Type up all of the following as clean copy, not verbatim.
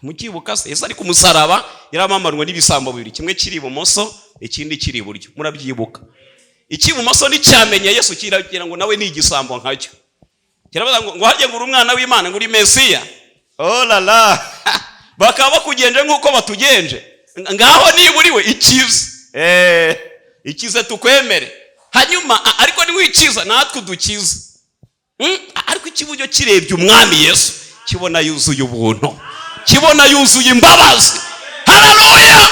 Mukibuka se Yesu ari ku musaraba yaramamarwe n'ibisambo bibiri, kimwe kiri ibumoso ikindi kiri iburyo. Murabyibuka? Icy'ibumoso nticyamenye Yesu, kiragira ngo nawe ni igisambo nkacyo. Kirabaza ngo harya ngo uri umwana w'Imana, ngo uri Mesiya? Oh la la, bakaba bakugenje nk'uko batugenje. Ngaho niba uri we ikize, ikize tukwemere, hanyuma ariko niwikiza natwe udukize. Ariko ikiburyo kirebye umwami Yesu kibona yuzuye ubuntu, kibona yuzuye imbabazi. Haleluya!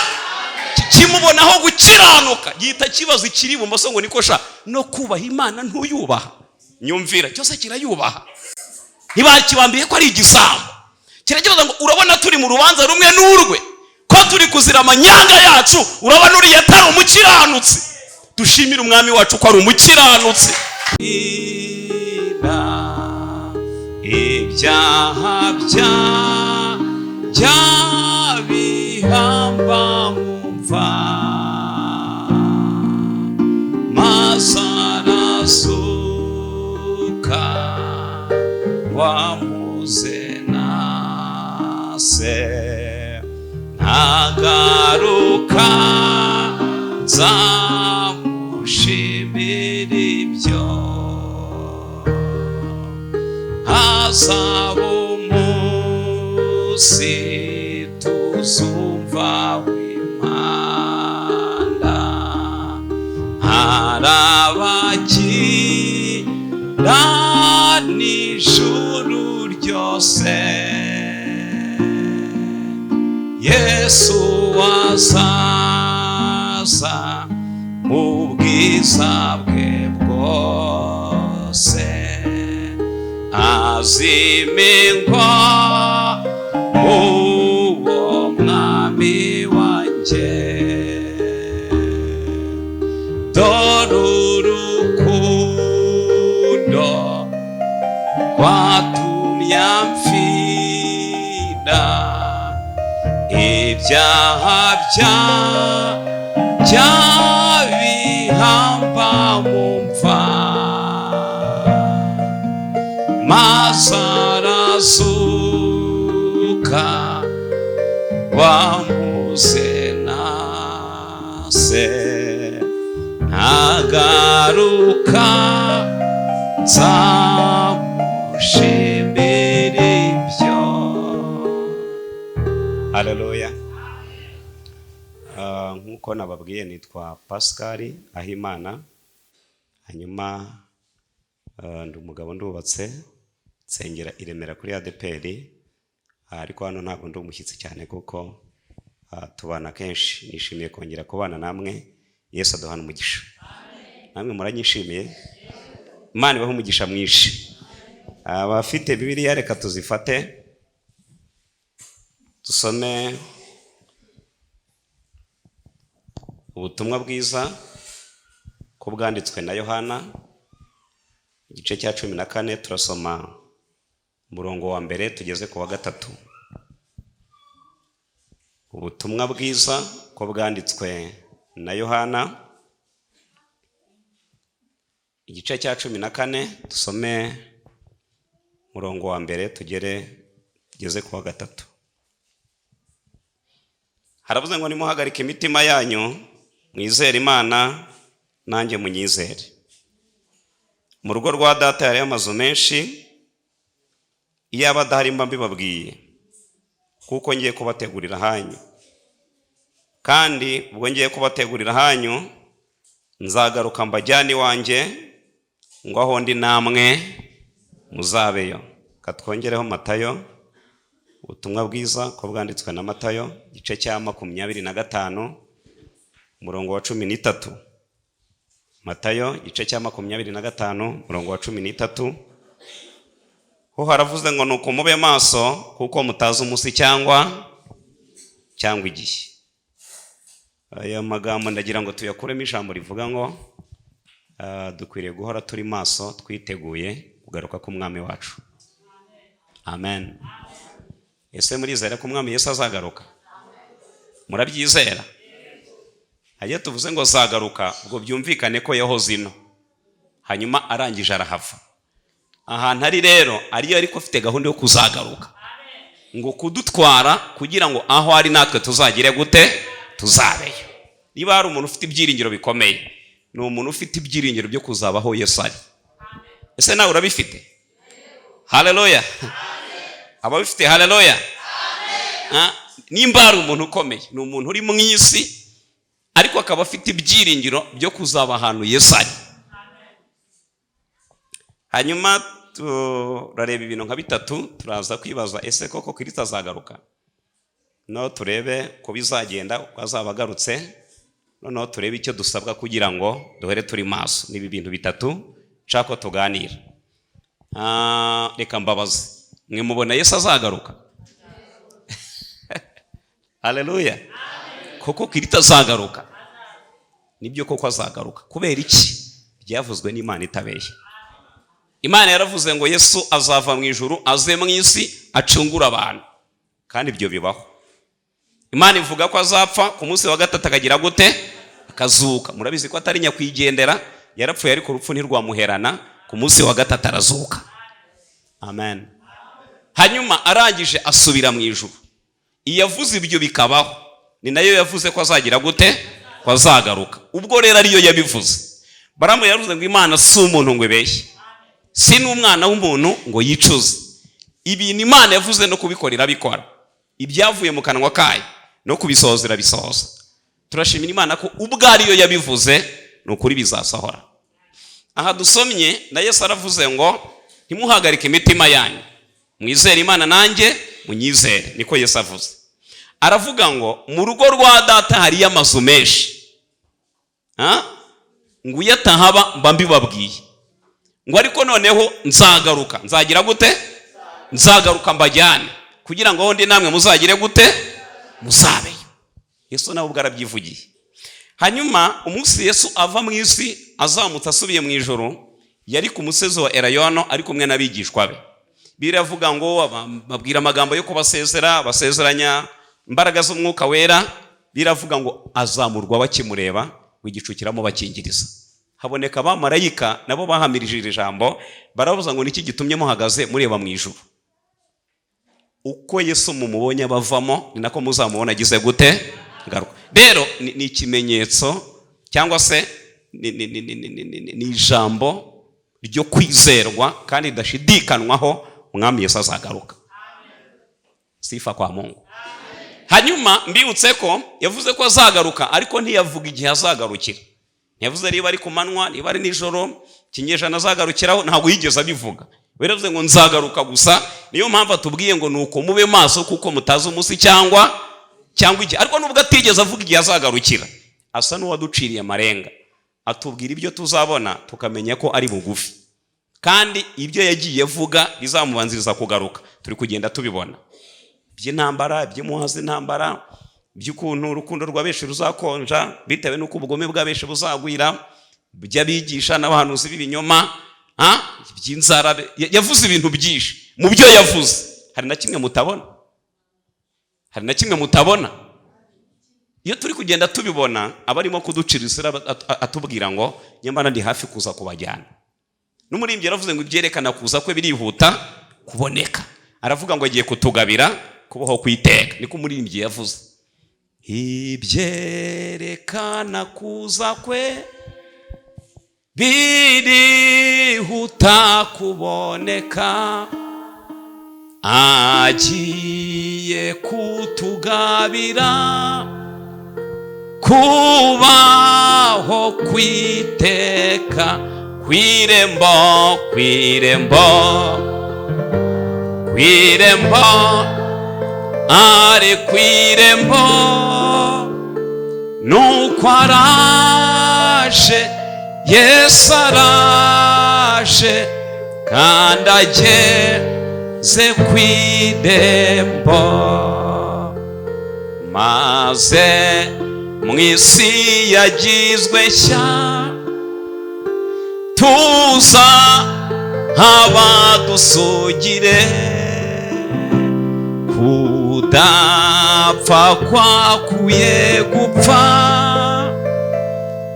Kimubonaho gukiranuka, gihita kibaza ikiri ibumoso ngo niko sha, no kubaha Imana ntuyubaha? Nyumvira, cyose kirayubaha, ntibakibambiye ko ari igisambo. Kirakibaza ngo urabona turi mu rubanza rumwe n'urwe, ko turi kuzira amanyanga yacu, urabona uriya atari umukiranutsi? Dushimire umwami wacu ko ari umukiranutsi. Ibyaha bihamba mu mva, maze arazuka wamuze na se, ntagaruka nzamushimira ibyo, hazaba umunsi tuzumva w'impanda, harabakira n'ijuru ryose, Yesu azaza mu bwiza bwe bwose, azimingwa uwo mwami wanjye. Dore urukundo rwatumye amfira, ibyaha bihamba mu mva, maze arazuka wamuze na se, ntagaruka nzamushimira ibyo. Haleluya! Nk'uko nababwiye, nitwa Pascal Ahimana, hanyuma ndi umugabo, ndubatse, nsengera i Remera kuri ADEPR, ariko hano ntabwo ndi umushyitsi cyane kuko tubana kenshi. Nishimiye kongera kubana namwe. Yesu aduhana umugisha. Namwe muranyishimiye? Imana ibahe umugisha mwinshi. Abafite Bibiliya reka tuzifate, dusome ubutumwa bwiza ko bwanditswe na Yohana, igice cya 14, turasoma umurongo wa mbere tugeze ku wa gatatu. Ubutumwa bwiza ko bwanditswe na Yohana, igice cya 14, dusome umurongo wa mbere tugeze ku wa gatatu. Haravuze ngo nimuhagarike imitima yanyu, mwizere Imana, nanjye munyizere. Mu rugo rwa data hariyo amazu menshi, iyaba adahari mba mbibabwiye, kuko ngiye kubategurira ahanyu. Kandi ubwo ngiye kubategurira ahanyu, nzagaruka mbajyane iwanjye, ngo aho ndi namwe muzabeyo. Katwongereho Matayo, ubutumwa bwiza ko bwanditswe na Matayo, igice cya 25, umurongo wa 13. Matayo igice cya 25, umurongo wa 13, ho haravuze ngo nuko mube maso, kuko mutazi umunsi cyangwa igihe. Aya magambo ndagira ngo tuyakuremo ijambo rivuga ngo dukwiriye guhora turi maso, twiteguye kugaruka k'umwami wacu. Amen. Ese murizera ko umwami Yesu azagaruka? Murabyizera? Hajya tuvuze ngo zagaruka, ubwo byumvikane ko yahoze ino, hanyuma arangije arahava. Ahantu ari rero ariyo, ariko afite gahunda yo kuzagaruka. Ngo kudutwara kugira ngo aho ari natwe tuzagire gute? Tuzabeyo. Niba hari umuntu ufite ibyiringiro bikomeye, ni umuntu ufite ibyiringiro byo kuzabaho Yesu ari. Ese nawe urabifite? Haleluya. Ababifite haleluya. Nimba hari umuntu ukomeye, ni umuntu uri mu isi ariko akaba afite ibyiringiro byo kuzaba ahantu Yesu ari. Hanyuma turareba ibintu nka bitatu, turaza kwibaza ese koko Kristo azagaruka? No turebe ko bizagenda uko azaba agarutse, noneho turebe icyo dusabwa kugira ngo duhere turi maso. Ni ibi bintu bitatu nshaka ko tuganira. Reka mbabaze, mwe mubona Yesu azagaruka? Haleluya. Koko Kristo azagaruka? Nibyo koko azagaruka. Kubera iki? Byavuzwe n'Imana itabeshya. Imana yaravuze ngo Yesu azava mu ijuru aze mu isi acungura abantu, kandi ibyo bibaho. Imana ivuga ko azapfa ku munsi wa gatatu akagira gute? Akazuka. Murabizi ko atari nyakwigendera, yarapfuye ariko urupfu ntirwamuherana, ku munsi wa gatatu arazuka. Amen. Hanyuma arangije asubira mu ijuru. Iyavuze ibyo bikabaho, ni nayo yavuze ko azagira gute? Ko azagaruka. Ubwo rero ariyo yabivuze. Baramu yaravuze ngo Imana si umuntu ngo ibeshye, si n'umwana w'umuntu ngo yicuze. Ibintu Imana yavuze no kubikora irabikora, ibyavuye mu kanwa kayo no kubisohoza irabisohoza. Turashimira Imana ko ubwo ariyo yabivuze, ni ukuri bizasohora. Aha dusomye na Yesu aravuze ngo ntimuhagarike imitima yanyu, mwizere Imana nanjye munyizere. Niko Yesu avuze. Aravuga ngo mu rugo rwa data hariyo amazu menshi, ngo iyo atahaba mba mbibabwiye, ngo ariko noneho nzagaruka. Nzagira gute? Nzagaruka mbajyane, kugira ngo ndi namwe muzagire gute? Muzabeyo. Yesu nawe ubwo arabyivugiye. Hanyuma umunsi Yesu ava mu isi azamutse asubiye mu ijuru, yari ku musozi wa Elayono ari kumwe n'abigishwa be. Biravuga ngo babwira amagambo yo kubasezera, basezeranya imbaraga z'umwuka wera. Biravuga ngo azamurwa bakimureba, igicu kiramubakingiriza. Haboneka abamarayika nabo bahamirije iri jambo, baravuza ngo niki gitumye muhagaze mureba mu ijuru? Uko Yesu mumubonye abavamo ni nako muzamubona agize gute? Ngaruka. Rero ni ikimenyetso cyangwa se ni ijambo ryo kwizerwa kandi ridashidikanwaho, Umwami Yesu azagaruka. Sifa kwa Mungu. Hanyuma mbibutse ko yavuze ko azagaruka, ariko ntiyavuga igihe azagarukira. Ntiyavuze niba ari ku manywa, niba ari nijoro, ikinyejana azagarukiraho, ntabwo yigeze abivuga. Yaravuze ngo nzagaruka gusa. Niyo mpamvu atubwiye ngo nuko mube maso kuko mutazi umunsi cyangwa igihe. Ariko nubwo atigeze avuga igihe azagarukira, asa n'uwaduciriye amarenga, atubwira ibyo tuzabona tukamenya ko ari bugufi, kandi ibyo yagiye avuga bizamubanziriza kugaruka turi kugenda tubibona. By'intambara, by'impuha z'intambara, by'ukuntu urukundo rwa benshi ruzakonja bitewe n'uko ubugome bwa benshi buzagwira, by'abigisha n'abahanuzi b'ibinyoma, by'inzara. Yavuze ibintu byinshi. Mu byo yavuze hari na kimwe mutabona, hari na kimwe mutabona. Iyo turi kugenda tubibona, abarimo kuducira isura atubwira ngo nyamara ndi hafi kuza kubajyana. N'umuririmbyi yaravuze ngo ibyerekana kuza kwe birihuta kuboneka. Aravuga ngo agiye kutugabira kubaho kwiteka. Niko umuririmbyi yavuze. Ibyerekana kuza kwe birihuta kuboneka, agiye kutugabira kubaho kwiteka. Kwirembo, kwirembo, kwirembo, ari kwirembo, nuko araje, Yesu araje, kandi ageze kwirembo, maze mu isi yagizwe nshya, tuza abadusugire, kudapfa kwakuye gupfa,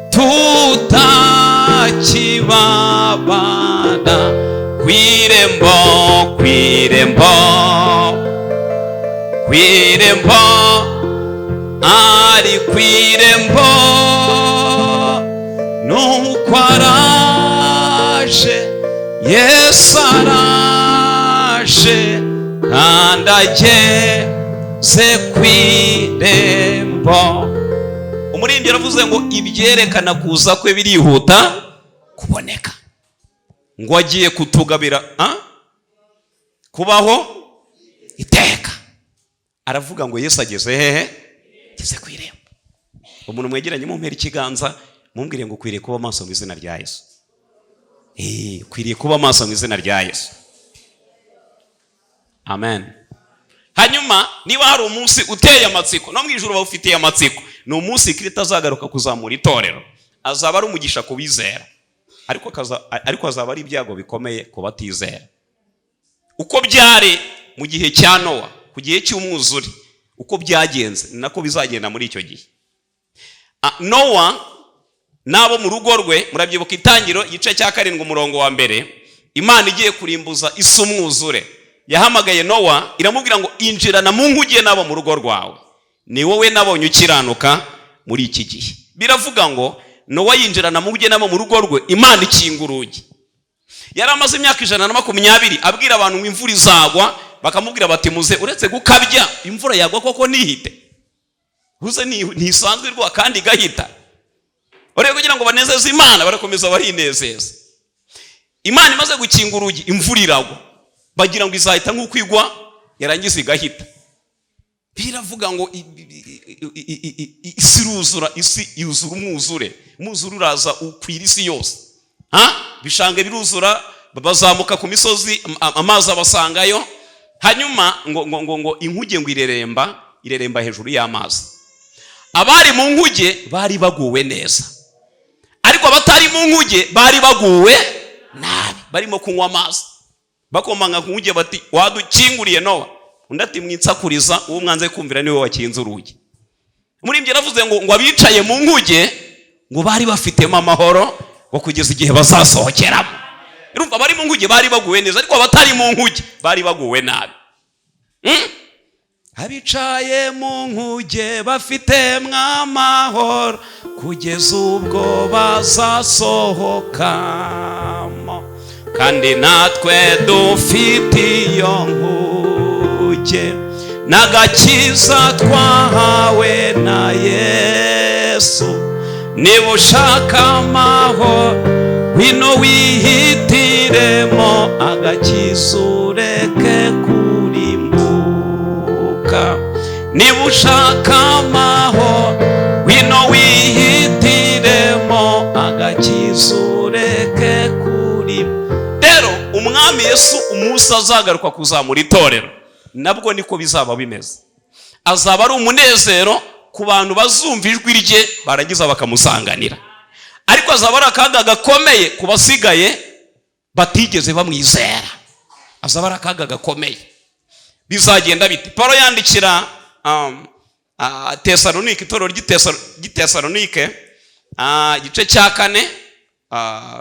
tutakibabana. Kwirembo, kwirembo, Ku irembo, ari ku irembo, nuko araje. Yesu araje kandi ageze ku irembo. Umuririmbyi yaravuze ngo ibyerekana kuza kwe birihuta kuboneka, ngo agiye kutugabira kubaho iteka. Aravuga ngo Yesu ageze hehe? Ageze ku irembo. Umuntu mwegeranye mumpera ikiganza, mumbwire ngo ukwiriye kuba maso mu izina rya Yesu. Ukwiriye kuba maso mu izina rya Yesu. Amen. Hanyuma niba hari umunsi uteye amatsiko, no mu ijuru bawufitiye amatsiko, ni umunsi Kristo azagaruka kuzamura itorero. Azaba ari umugisha ku bizera, ariko azaba ari ibyago bikomeye ku batizera. Uko byari mu gihe cya Nowa, ku gihe cy'umwuzure, uko byagenze ni nako bizagenda muri icyo gihe. Nowa n'abo mu rugo rwe, murabyibuka Itangiro igice cya 7 umurongo wa 1, Imana igiye kurimbuza isi umwuzure, yahamagaye Nowa iramubwira ngo injirana mu nkuge n'abo mu rugo rwawe, ni wowe nabonye ukiranuka muri iki gihe. Biravuga ngo Nowa yinjirana mu nkuge n'abo mu rugo rwe, Imana ikinga urugi. Yari amaze imyaka 120 abwira abantu ngo imvura izagwa, bakamubwira bati muze uretse gukabya, imvura yagwa koko ntihite, uze ntisanzwe irwa kandi igahita. Urebe, kugira ngo banezeze Imana barakomeza barinezeza. Imana imaze gukinga urugi, imvura iragwa, bagira ngo izahita nk'uko igwa, yarangiza igahita. Biravuga ngo isi iruzura, isi yuzura umwuzure, umwuzure uraza ukwira isi yose. Ibishanga biruzura, bazamuka ku misozi, amazi abasangayo. Hanyuma ngo inkuge ngo ireremba, ireremba hejuru y'amazi. Abari mu nkuge bari baguwe neza, ariko abatari mu nkuge bari baguwe nabi, barimo kunywa amazi, bakomanga ku nkuge bati wadukinguriye Nowa? Undi ati mwinsakuriza, uwo mwanze kumvira niwe wakinze urugi. Muri ibyo yaravuze ngo abicaye mu nkuge ngo bari bafitemo amahoro ngo kugeza igihe bazasohokeramo. Urumva, abari mu nkuge bari baguwe neza, ariko abatari mu nkuge bari baguwe nabi. Abicaye mu nkuge bafite amahoro kugeza ubwo bazasohokamo, kandi natwe dufite iyo nkuge n'agakiza twahawe na Yesu. Niba ushaka amahoro, ngwino wihitiremo agakiza, ureke kurimbuka. Niba ushaka amahoro, ngwino wihitiremo agakiza, ureke kurimbuka. Rero Umwami Yesu umunsi azagaruka kuzamura itorero, nabwo niko bizaba bimeze. Azaba ari umunezero ku bantu bazumva ijwi rye barangiza bakamusanganira, ariko azaba ari akaga gakomeye ku basigaye batigeze bamwizera. Azaba ari akaga gakomeye. Bizagenda bite? Paul yandikira Tesalonike, itorero ry'i Tesalonike, igice cya 4,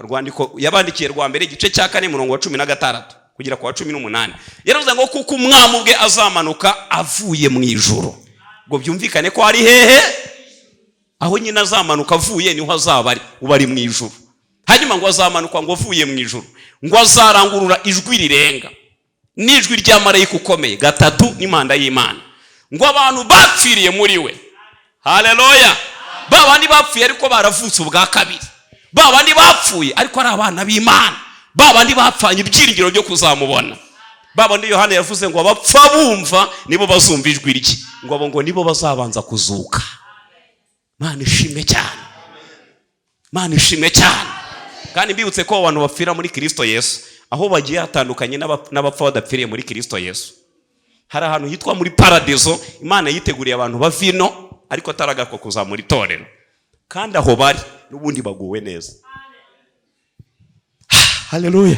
rwandiko yabandikiye rwa mbere, igice cya 4, murongo wa 16 kugera ku wa 18, yaravuze ngo kuko Umwami ubwe azamanuka avuye mu ijuru. Ngo byumvikane ko ari hehe? Aho nyine azamanuka avuye niho azaba ari, uba ari mu ijuru. Hanyuma ngo azamanuka ngo avuye mu ijuru, ngo azarangurura ijwi rirenga n'ijwi rya marayika ukomeye gatatu n'impanda y'Imana, ngo abantu bapfiriye muri we, haleluya, ba bandi bapfuye ariko baravutse ubwa kabiri, ba bandi bapfuye ariko ari abana b'Imana, ba bandi bapfanye ibyiringiro byo kuzamubona, ba bandi Yohana yavuze ngo abapfa bumva nibo bazumva ijwi rye, ngo abo ngo nibo bazabanza kuzuka. Mana ishimwe cyane, Mana ishimwe cyane. Kandi mbibutse ko abantu bapfira muri Kirisito Yesu aho bagiye hatandukanye n'abapfa badapfiriye muri Kirisito Yesu. Hari ahantu hitwa muri paradizo Imana yiteguriye abantu bavino ariko ataragaruka kuzamura itorero, kandi aho bari n'ubundi baguwe neza. Haleluya!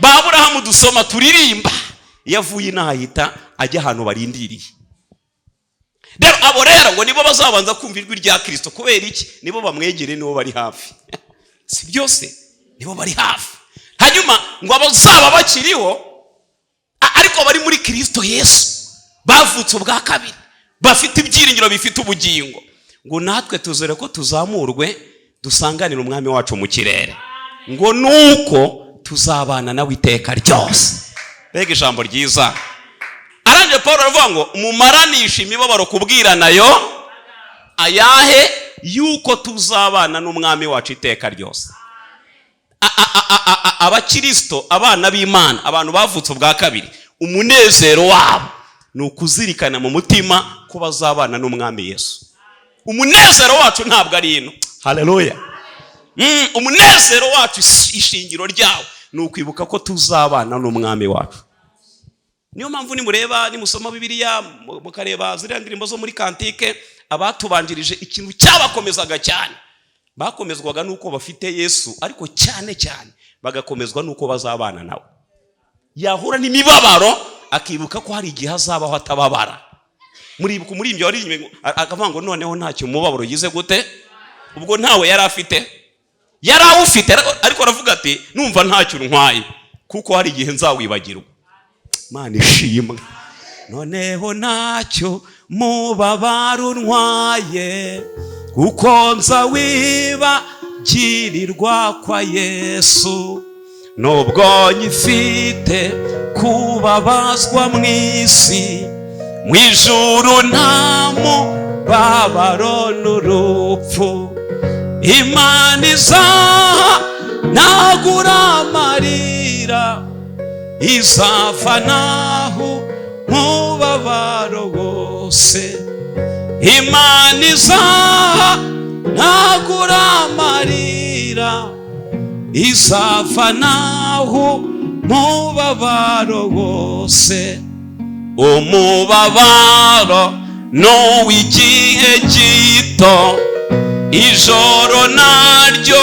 Ba Aburahamu dusoma turirimba, iyo avuye inaha ahita ajya ahantu barindiriye. Rero abo rero ngo nibo bazabanza kumva ijwi rya Kirisito. Kubera iki? Nibo bamwegereye, nibo bari hafi, si byose? Nibo bari hafi. Hanyuma ngo abazaba bakiriho ariko bari muri Kirisito Yesu Bavutse ubwa kabiri, bafite ibyiringiro, bifite ubugingo. Ngo natwe tuzere ko tuzamurwe, dusanganire Umwami wacu mu kirere, ngo nuko tuzabana nawe iteka ryose. Mbega ijambo ryiza! Arangije Paul aravuga ngo mumaranishe imibabaro kubwiranayo ayahe? Yuko tuzabana n'Umwami wacu iteka ryose. Abakirisito, abana b'Imana, abantu bavutse ubwa kabiri, umunezero wabo ni ukuzirikana mu mutima ko bazabana n'Umwami Yesu. Umunezero wacu ntabwo ari ino. Haleluya! Umunezero wacu, ishingiro ryawo ni ukwibuka ko tuzabana n'Umwami wacu. Niyo mpamvu nimureba, nimusoma Bibiliya, mukareba ziriya ndirimbo zo muri cantique, abatubanjirije ikintu cyabakomezaga cyane, bakomezwaga n'uko bafite Yesu, ariko cyane cyane bagakomezwa n'uko bazabana nawe. Yahura n'imibabaro akibuka ko hari igihe azabaho atababara. Muribuka umuririmbyi waririmbye akavuga ngo noneho ntacyo umubabaro ugize gute? Ubwo ntawe yari afite, yari awufite, ariko aravuga ati: "Numva ntacyo ntwaye kuko hari igihe nzawibagirwa." Mana ishimwe! Noneho ntacyo mubabaro untwaye kuko nza wibagirirwa kwa Yesu. Nubwo nyifite kubabazwa mu isi, mu ijuru nta mubabaro n'urupfu. Imana izaha nagura amarira, izavanaho mubabaro wose. Imana izaha nagura amarira, izavanaho mubabaro wose. Umubabaro n'uw'igihe gito, ijoro naryo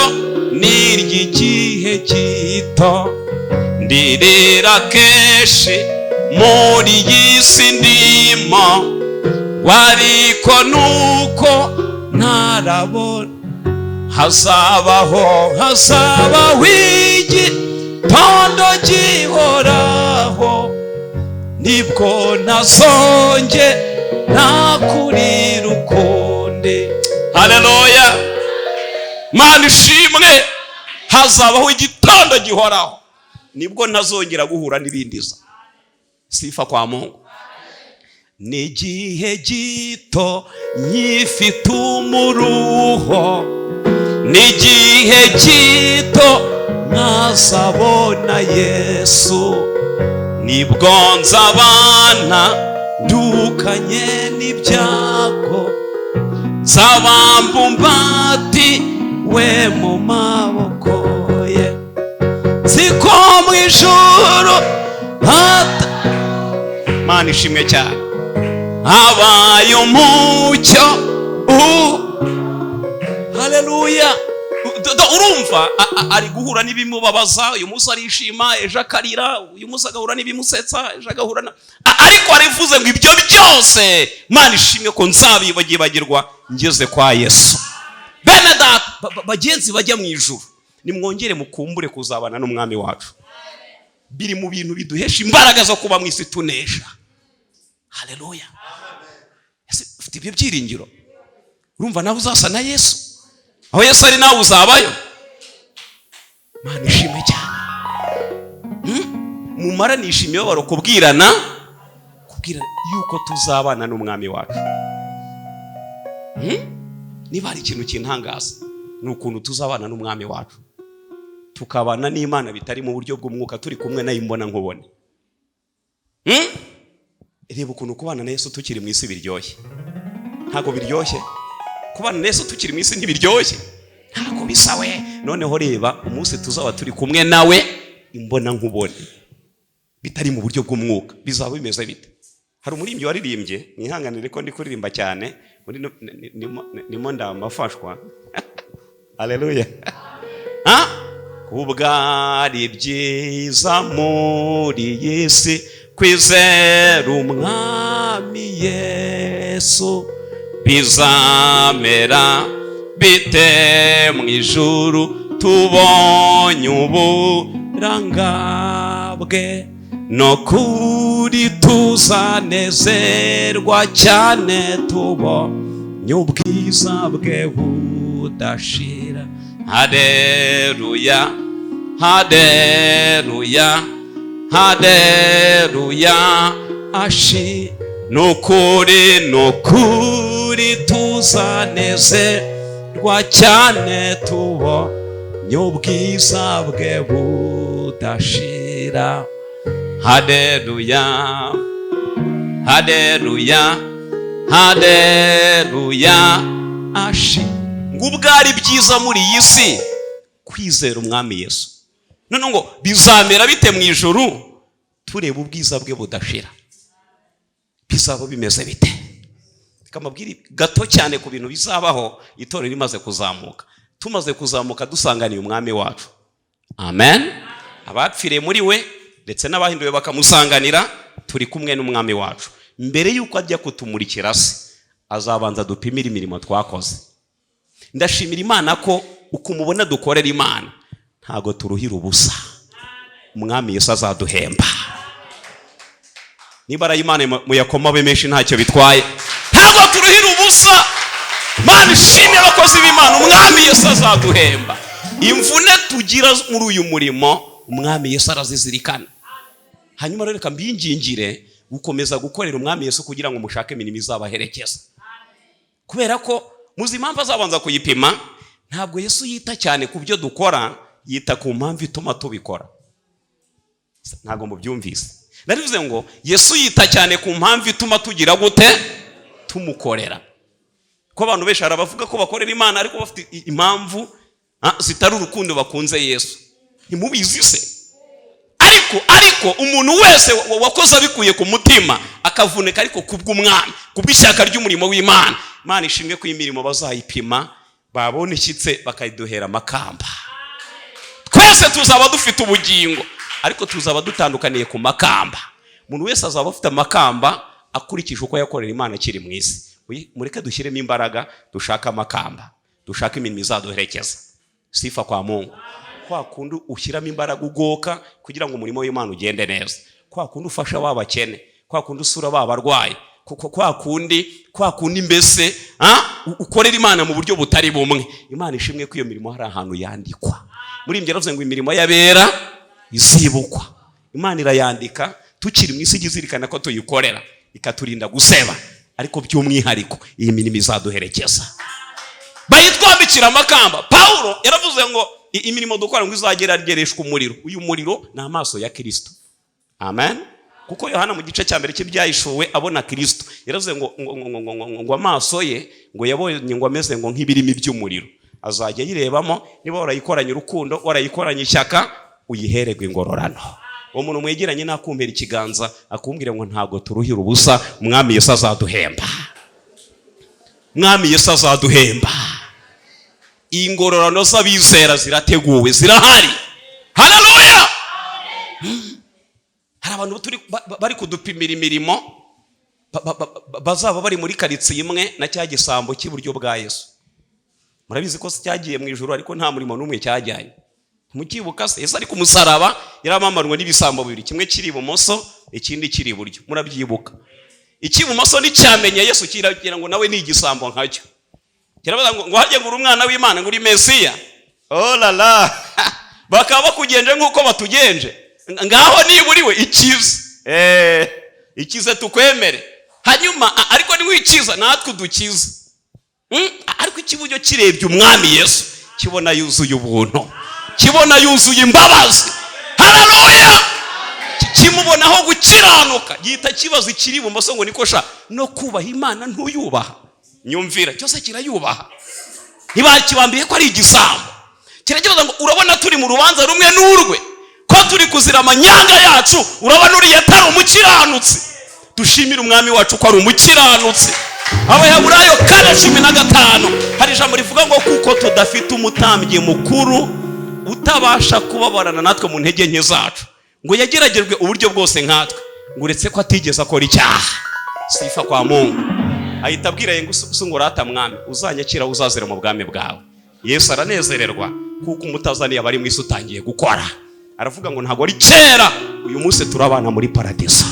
ni iry'igihe gito. Ndirira kenshi muri iyi si ndimo, ariko nuko ntarabona hazabaho, hazabaho igitondo gihoraho, nibwo nazonge nakurira ukundi. Haleluya! Mana ishimwe! Hazabaho igitondo gihoraho, nibwo ntazongera guhura n'ibindiza. Sifa kwa Mungu! Ni igihe gito nyifite umuruho, ni igihe gito nkazabona Yesu, nibwo nzabana ndukanye n'ibyago, nzabambumbati we mu maboko ye. Nzi ko mu ijuru hata. Mana ishimwe cyane! Habaye umucyo. Haleluya! Urumva ari guhura n'ibimubabaza. Uyu munsi arishima, ejo akarira. Uyu munsi agahura n'ibimusetsa, ejo agahura na ariko arivuze ngo ibyo byose, Mana ishimwe ko nzabibagirwa ngeze kwa Yesu. Bene data, bagenzi bajya mu ijuru, nimwongere mukumbure kuzabana n'Umwami wacu. Biri mu bintu biduhesha imbaraga zo kuba mu isi tunesha. Haleluya! Ese ufite ibyo byiringiro? Urumva nawe uzasa na Yesu? Aho Yesu ari nawe uzabayo. Mana ishimwe cyane! Mumaranisha imibabaro kubwirana yuko tuzabana n'Umwami wacu. Niba hari ikintu kintangaza, ni ukuntu tuzabana n'Umwami wacu, tukabana n'Imana bitari mu buryo bw'umwuka, turi kumwe nayo imbona nkubone. Reba ukuntu kubana na Yesu tukiri mu isi biryoshye. Ntabwo biryoshye? Kubana na Yesu tukiri mu isi ntibiryoshye? Ntabwo bisa we? Noneho reba umunsi tuzaba turi kumwe nawe imbona nkubone, bitari mu buryo bw'umwuka, bizaba bimeze bite? Hari umuririmbyi waririmbye, mwihanganire ko ndi kuririmba cyane muri nimo ndamafashwa. Haleluya! Ha? Kubwari byiza muri iyi si kwizera Umwami Yesu, bizamera bite mu ijuru tubonye uburanga bwe? Nukuri tuzanezerwa cyane tubonye ubwiza bwe budashira. Haleluya, haleluya, haleluya, ashi. Nukuri, nukuri tuzanezerwa cyane tubonye ubwiza bwe budashira. Haleluya, haleluya, haleluya, ashi. Ngo ubwo ari byiza muri iyi si kwizera umwami Yesu, none ngo bizamera bite mu ijuru tureba ubwiza bwe budashira? Bizaba bimeze bite? Reka mbabwire gato cyane ku bintu bizabaho itorero rimaze kuzamuka. Tumaze kuzamuka dusanganiye umwami wacu, amen. Abapfiriye muri we ndetse n'abahinduwe bakamusanganira, turi kumwe n'umwami wacu. Mbere y'uko ajya kutumurikira se, azabanza dupimire imirimo twakoze. Ndashimira Imana ko uko umubona dukorera Imana ntago turuhira ubusa. Umwami Yesu azaduhemba. Niba ari Imana muyakoma abe menshi, ntacyo bitwaye, ntabwo turuhira ubusa. Imana ishimye abakozi b'Imana. Umwami Yesu azaduhemba. Imvune tugira muri uyu murimo, umwami Yesu arazizirikana. Hanyuma rero reka mbingingire gukomeza gukorera umwami Yesu kugira ngo mushake imirimo izabaherekeza, kubera ko muzi impamvu azabanza kuyipima. Ntabwo Yesu yita cyane ku byo dukora, yita ku mpamvu ituma tubikora. Ntabwo mubyumvise. Narivuze ngo Yesu yita cyane ku mpamvu ituma tugira gute? Tumukorera. Ko abantu benshi hari abavuga ko bakorera Imana ariko bafite impamvu zitari urukundo bakunze Yesu. Ntimubizi se? Ariko umuntu wese wakoze abikuye ku mutima, akavunika ariko kubw'umwami, kubw'ishyaka ry'umurimo w'Imana, Imana ishimwe ko imirimo bazayipima, babona ishyitse bakayiduhera amakamba. Twese tuzaba dufite ubugingo, ariko tuzaba dutandukaniye ku makamba. Umuntu wese azaba afite amakamba akurikije uko yakorera Imana akiri mu isi. Mureke dushyiremo imbaraga, dushake amakamba, dushake imirimo izaduherekeza. Sifa kwa Mungu. Kwa kundi ushyiramo imbaraga ugoka kugira ngo umurimo w'Imana ugende neza, kwa kundi ufasha ba bakene, kwa kundi usura ba barwayi, kwa kundi mbese ukorera Imana mu buryo butari bumwe. Imana ishimwe ko iyo mirimo hari ahantu yandikwa. Muri ibyo yaravuze ngo imirimo y'abera izibukwa. Imana irayandika tukiri mu isi, izirikana ko tuyikorera, ikaturinda guseba. Ariko by'umwihariko iyi mirimo izaduherekeza bayitwambikira amakamba. Pawulo yaravuze ngo imirimo dukora ngo izageragereshwa umuriro. Uyu muriro ni amaso ya Kirisito, amen. Kuko Yohana mu gice cya mbere cy'Ibyahishuwe abona Kirisito, yaravuze ngo amaso ye ngo yabonye ngo ameze ngo nk'ibirimi by'umuriro. Azajya ayirebamo. Niba warayikoranye urukundo, warayikoranye ishyaka, uyihererwe ingororano. Uwo muntu mwegeranye nakumpera ikiganza, akumbwira ngo ntabwo turuhira ubusa. Umwami Yesu azaduhemba, Umwami Yesu azaduhemba. Ingororano z'abizera zirateguwe, zirahari. Haleluya! Hari abantu turi bari kudupimira imirimo, bazaba bari muri karitsiye imwe na cya gisambo cy'iburyo bwa Yesu. Murabizi ko cyagiye mu ijuru ariko nta murimo n'umwe cyajyanye. Ntimukibuka se? Yesu ari ku musaraba yaramamarwa n'ibisambo bibiri, kimwe kiri ibumoso, ikindi kiri iburyo. Murabyibuka? Icy'ibumoso nticyamenye Yesu, kiragira ngo nawe ni igisambo nkacyo. Kirabaza ngo harya ngo uri umwana w'Imana, ngo uri Mesiya? Oh la la, bakaba bakugenje nk'uko batugenje. Ngaho niba uri we, ikize, ikize tukwemere. Hanyuma ariko niwikiza natwe udukize. Ariko ikiburyo kirebye umwami Yesu, kibona yuzuye ubuntu, kibona yuzuye imbabazi. Haleluya! Kimubonaho gukiranuka, gihita kibaza ikiri ibumoso ngo niko sha, no kubaha Imana ntuyubaha? Nyumvira, cyose kirayubaha, ntibakibambiye ko ari igisambo. Kirakibaza ngo urabona turi mu rubanza rumwe n'urwe, ko turi kuzira amanyanga yacu, urabona uriya atari umukiranutsi? Dushimire umwami wacu ko ari umukiranutsi. Abaheburayo 4:15 hari ijambo rivuga ngo kuko tudafite umutambyi mukuru utabasha kubabarana natwe mu ntege nke zacu, ngo yageragejwe uburyo bwose nkatwe, ngo uretse ko atigeze akora icyaha. Sifa kwa Mungu. Ahita abwira ngo ngo rata mwami, uzanyakira uzazira mu bwami bwawe. Yesu aranezererwa kuko umutazaniye abari mu isi utangiye gukora. Aravuga ngo ntabwo ari kera, uyu munsi turabana muri paradiso.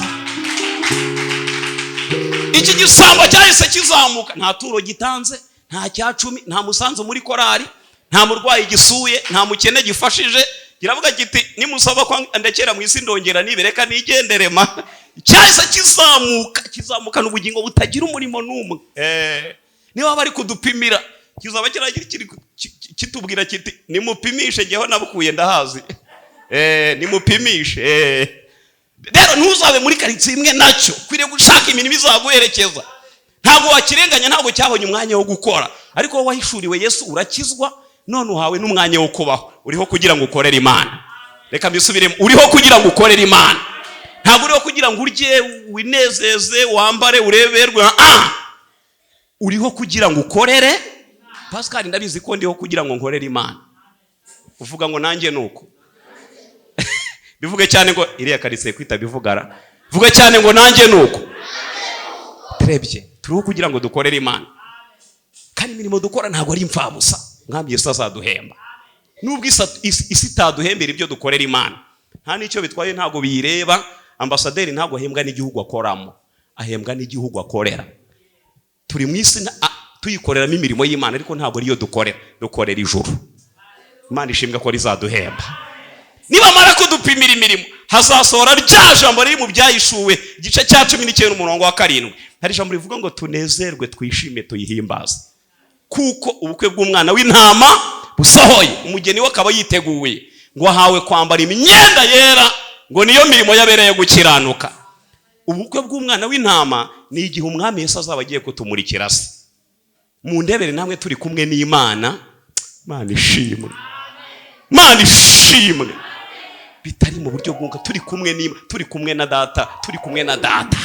Iki gisambo cyahise kizamuka, nta turo gitanze, nta cya cumi, nta musanzu muri korari, nta murwayi gisuye, nta mukene gifashije. Kiravuga kiti nimusaba ko ndekera mu isi ndongera nibereka nigendere ma. Cyahise kizamuka, kizamukana ubugingo butagira umurimo n'umwe. Niba bari kudupimira, kizaba kitubwira kiti nimupimishe, jyeho nabukuye ndahazi. Nimupimishe. Rero ntuzabe muri karitsiye imwe nacyo, ukwiriye gushaka imirimo izaguherekeza. Ntabwo wakirenganya, ntabwo cyabonye umwanya wo gukora, ariko wowe wahishuriwe Yesu urakizwa, none uhawe n'umwanya wo kubaho. Uriho kugira ngo ukorere Imana. Reka mbisubiremo, uriho kugira ngo ukorere Imana. Ntabwo uriho kugira ngo urye, winezeze, wambare, ureberwe. Uriho kugira ngo ukorere. Pascal, ndabizi ko ndiho kugira ngo nkorere Imana. Uvuga ngo nanjye nuko. Bivuge cyane ngo iriya karitsiye kwita bivugara. Vuga cyane ngo nanjye nuko. Turebye, turiho kugira ngo dukorere Imana. Kandi imirimo dukora ntabwo ari imfabusa. Mwami Yesu azaduhemba. Nubwo isi itaduhembera ibyo dukorera Imana, nta n'icyo bitwaye, ntabwo biyireba. Ambasaderi ntabwo ahembwa n'igihugu akoramo, ahembwa n'igihugu akorera. Turi mu isi tuyikoreramo imirimo y'Imana, ariko ntabwo ariyo dukorera, dukorera ijuru. Imana ishimwe ko rizaduhemba. Nibamara kudupimira imirimo, hazasohora rya jambo riri mu Byahishuwe igice cya 19 umurongo wa 7. Hari ijambo rivuga ngo tunezerwe, twishime, tuyihimbaze, kuko ubukwe bw'umwana w'intama busohoye, umugeni we akaba yiteguye, ngo ahawe kwambara imyenda yera, ngo niyo mirimo yabereye gukiranuka. Ubukwe bw'umwana w'intama ni igihe umwami Yesu azaba agiye kutumurikira se. Mu ndebere namwe turi kumwe n'Imana. Imana ishimwe, Imana ishimwe. Bitari mu buryo bw'umwuka, turi kumwe n'Imana, turi kumwe na data, turi kumwe na data.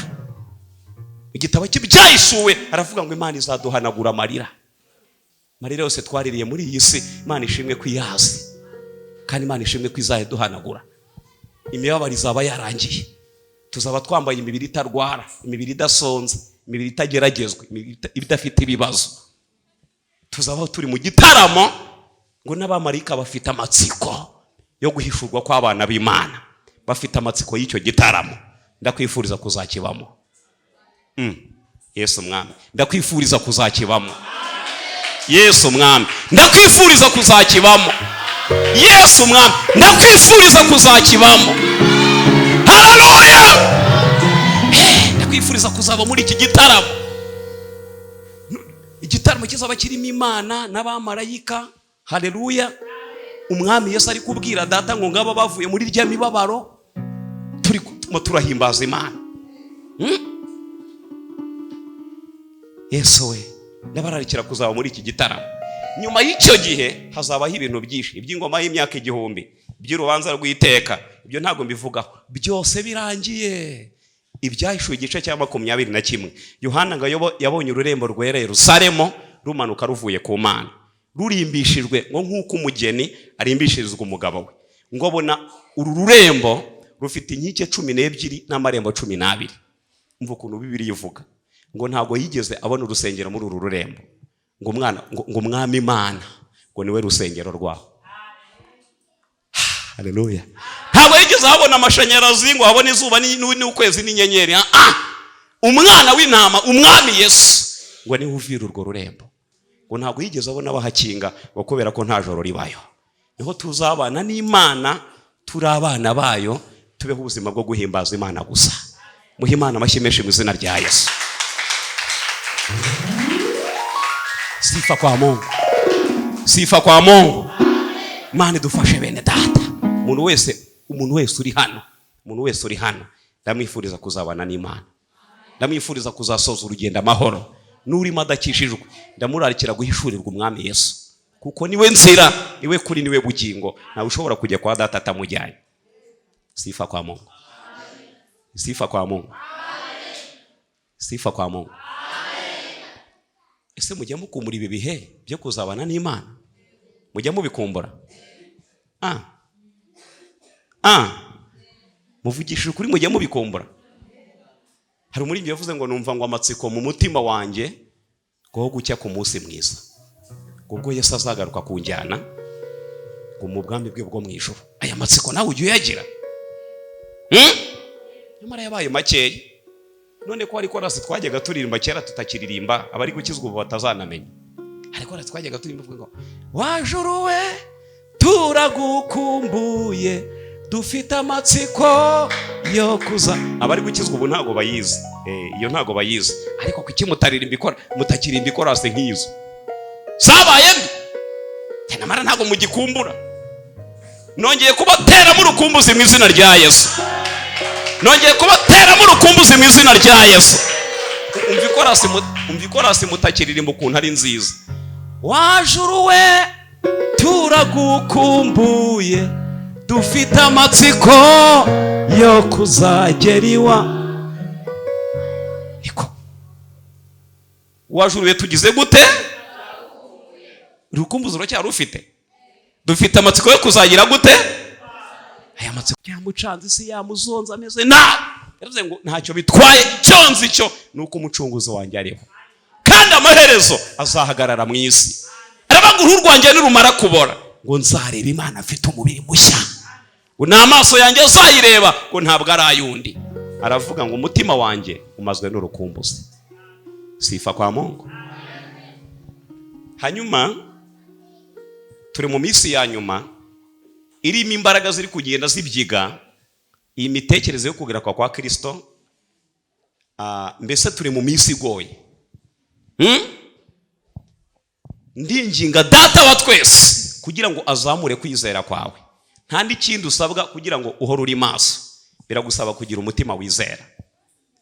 Igitabo cy'Ibyahishuwe aravuga ngo Imana izaduhanagura amarira, amarira yose twaririye muri iyi si. Imana ishimwe ko iyazi, kandi Imana ishimwe ko izayaduhanagura. Imibabaro izaba yarangiye, tuzaba twambaye imibiri itarwara, imibiri idasonza, imibiri itageragezwa, imibiri idafite ibibazo. Tuzabaho turi mu gitaramo, ngo n'abamarayika bafite amatsiko yo guhishurwa kw'abana b'Imana, bafite amatsiko y'icyo gitaramo. Ndakwifuriza kuzakibamo. Yesu mwami, ndakwifuriza kuzakibamo. Yesu mwami, ndakwifuriza kuzakibamo. Yesu mwami, ndakwifuriza kuzakibamo. Haleluya! Ndakwifuriza kuzaba muri iki gitaramo, igitaramo kizaba kirimo Imana n'abamarayika. Haleluya! Umwami Yesu ari kubwira data ngo ngaba bavuye muri rya mibabaro, turi turahimbaza Imana. Yesu we, ndabararikira kuzaba muri iki gitaramo. Nyuma y'icyo gihe hazabaho ibintu byinshi, iby'ingoma y'imyaka 1000, iby'urubanza rw'iteka, ibyo ntabwo mbivugaho, byose birangiye. Ibyahishuwe igice cya 21, Yohana ngo yabonye ururembo rwera Yerusalemu rumanuka ruvuye ku Mana, rurimbishijwe ngo nk'uko umugeni arimbishirizwa umugabo we. Ngo abona uru rurembo rufite inkike 12 n'amarembo 12. Umva ukuntu Bibiliya ivuga ngo ntabwo yigeze abona urusengero muri uru rurembo, ngo umwana ngo umwami Imana ngo niwe rusengero rwaho. Haleluya! Ntabwo yigeze ahabona amashanyarazi, ngo habone izuba n'ukwezi n'inyenyeri. Umwana w'intama, umwami Yesu, ngo niwe uvira urwo rurembo. Ngo ntabwo yigeze abona bahakinga, ngo kubera ko nta joro ribayo. Niho tuzabana n'Imana, turi abana bayo, tubeho ubuzima bwo guhimbaza Imana gusa. Muhe Imana amashyi menshi mu izina rya Yesu. Sifa kwa Mungu, sifa kwa Mungu. Imana idufashe bene data. Umuntu wese, umuntu wese uri hano, umuntu wese uri hano, ndamwifuriza kuzabana n'Imana, ndamwifuriza kuzasoza urugendo amahoro. N'urimo adakishijwe, ndamurarikira guhishurirwa umwami Yesu, kuko niwe nzira, niwe kuri, niwe bugingo. Ntawe ushobora kujya kwa data atamujyanye. Sifa kwa Mungu, sifa kwa Mungu, sifa kwa Mungu. Ese mujya mukumbura ibi bihe byo kuzabana n'Imana? Mujya mubikumbura? Muvugishije ukuri, mujya mubikumbura? Hari umuririmbyi yavuze ngo numva ngo amatsiko mu mutima wanjye ngo gucya ku munsi mwiza, ubwo Yesu azagaruka kunjyana Ngo mu bwami bwe bwo mu ijuru. Aya matsiko nawe ujya uyagira? Nyamara yabaye makeya. None ko hari korasi twajyaga turirimba kera tutakiririmba, abari gukizwa ubu batazanamenya. Hari korasi twajyaga turirimba ngo wajuru we turagukumbuye, dufite amatsiko yo kuza. Abari gukizwa ubu ntago bayizi, iyo ntago bayizi. Ariko kuki mutaririmba mutakirimba ikorasi nk'izo zabaye mbi? Nyamara ntago mugikumbura. Nongeye kubateramo urukumbuzi mu izina rya Yesu. Nongeye kubateramo urukumbuzi mu izina rya Yesu. Umva ikorasi mutakiririmba ukuntu ari nziza. Wajuru we turagukumbuye, dufite amatsiko yo kuzagera iwa. Niko wajuru we tugize gute? Urukumbuzi uracyari ufite? Dufite amatsiko yo kuzagira gute? Aya matsiko yamucanze isi, yamuzonze, ameze nabi. Yaravuze ngo ntacyo bitwaye, icyo nzi cyo ni uko umucunguzi wanjye ariho, kandi amaherezo azahagarara mu isi. Aravuga uruhu rwanjye nirumara kubora, ngo nzareba Imana afite umubiri mushya, ngo ni amaso yanjye azayireba, ngo ntabwo ari ay'undi. Aravuga ngo umutima wanjye umazwe n'urukumbuzi. Sifa kwa Mungu. Hanyuma turi mu minsi ya nyuma irimo imbaraga ziri kugenda zibyiga iyi mitekerereze yo kugaruka kwa Kristo. Mbese turi mu minsi igoye. Ndinginga Data wa twese kugira ngo azamure kwizera kwawe. Nta n'ikindi usabwa kugira ngo uhore uri maso, biragusaba kugira umutima wizera.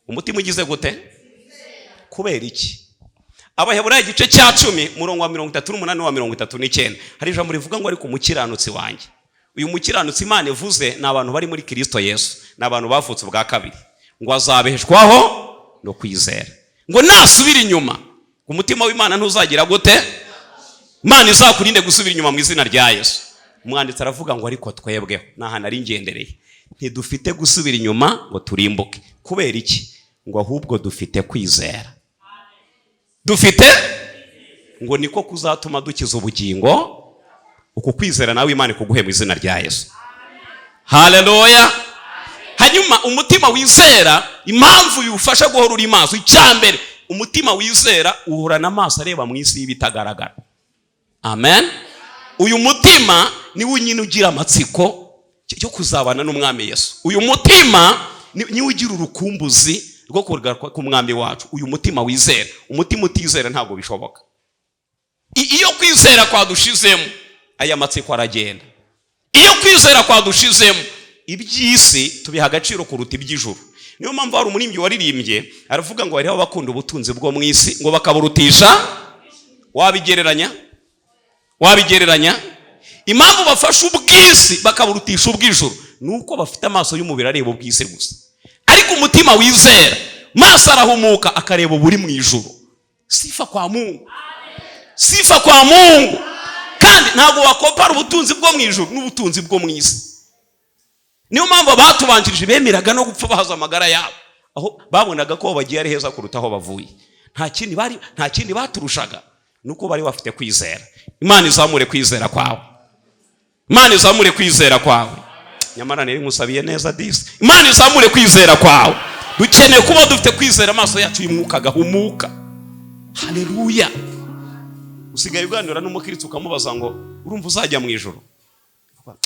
Umutima ugize gute? Kubera iki? Abaheburayo igice cya 10 murongo wa 38 wa 39, hari ijambo rivuga ngo ariko umukiranutsi wanjye. Uyu mukiranutsi Imana ivuze ni abantu bari muri Kristo Yesu, ni abantu bavutse ubwa kabiri, ngo azabeshwaho no kwizera. Ngo nasubira inyuma, umutima w'Imana ntuzagira gute? Imana izakurinde gusubira inyuma mu izina rya Yesu. Umwanditsi aravuga ngo ariko twebweho, n'ahantu ari ngendereye, ntidufite gusubira inyuma ngo turimbuke. Kubera iki? Ngo ahubwo dufite kwizera. Dufite ngo niko kuzatuma dukiza ubugingo. Uku kwizera nawe Imana ikuguhe mu izina rya Yesu. Haleluya. Hanyuma umutima wizera, impamvu yufasha guhora uri maso, icyambere umutima wizera uhorana amaso areba mu isi y'ibitagaragara. Amen. Uyu mutima niwo nyine ugira amatsiko yo kuzabana n'umwami Yesu. Uyu mutima niwo ugira urukumbuzi rwo kugaruka k'umwami wacu. Uyu mutima wizera, umutima utizera ntabwo bishoboka. Iyo kwizera kwadushizemo, aya matsiko aragenda. Iyo kwizera kwadushizemo, iby'isi tubiha agaciro kuruta iby'ijuru. Niyo mpamvu hari umuririmbyi waririmbye aravuga ngo hariho abakunda ubutunzi bwo mu isi ngo bakaburutisha. Wabigereranya? Wabigereranya? Impamvu bafashe ubw'isi bakaburutisha ubw'ijuru nuko bafite amaso y'umubiri areba ubw'isi gusa. Ariko umutima wizera, maso arahumuka akareba uburi mu ijuru. Sifa kwa Mungu. Sifa kwa Mungu. Kandi ntabwo wakopara ubutunzi bwo mu ijuru n'ubutunzi bwo mu isi. Niyo mpamvu abatubanjirije bemeraga no gupfa bahaza amagara yabo, aho babonaga ko bagiye ari heza kuruta aho bavuye. Nta kindi baturushaga nuko bari bafite kwizera. Imana izamure kwizera kwawe. Imana izamure kwizera kwawe. Nyamara nari nkusabiye neza disi. Imana izamure kwizera kwawe. Dukeneye kuba dufite kwizera, amaso yacu y'umwuka agahumuka. Haleluya. Usigaye uganira n'umukristo ukamubaza ngo urumva uzajya mu ijuru?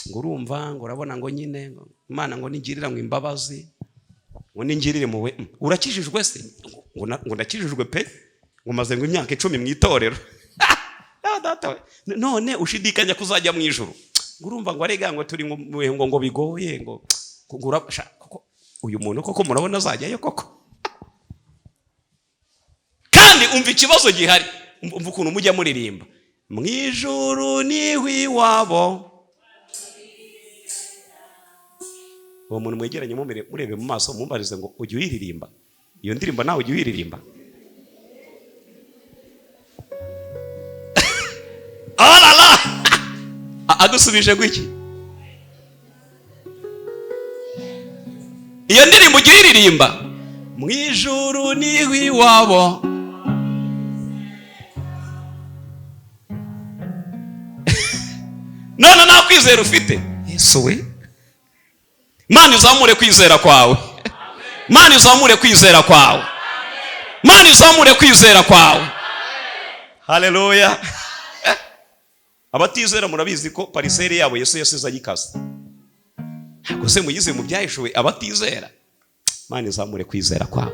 Ngo urumva, ngo urabona ngo nyine Imana ngo ningirira ngo imbabazi, ngo ningirire muwe. Urakijijwe se? Ngo ndakijijwe pe, ngo maze ngo imyaka 10 mu itorero. Data we, none ushidikanya kuzajya mu ijuru? Ngo urumva ngo arega ngo turi ngo ngo bigoye ngo urabasha koko. Uyu muntu koko murabona azajyayo koko? Kandi umva ikibazo gihari, umva ukuntu mujya muririmba mu ijuru niho iwabo. Uwo muntu mwegeranye murebe mu maso, mumbarize ngo ujya uyiririmba iyo ndirimbo? Nawe ujya uyiririmba? Alala, agusubije gwiki? Iyo ndirimbo ujya uyiririmba? Mu ijuru niho iwabo. None Kwizera ufite Yesu we. Mana, izamure kwizera kwawe. Mana, izamure kwizera kwawe. Mana, izamure kwizera kwawe. Haleluya! Abatizera murabizi ko parcelle yabo Yesu yasize ayikase. Ntabwo se muyize mu Byahishuwe? Abatizera, Mana izamure kwizera kwawe.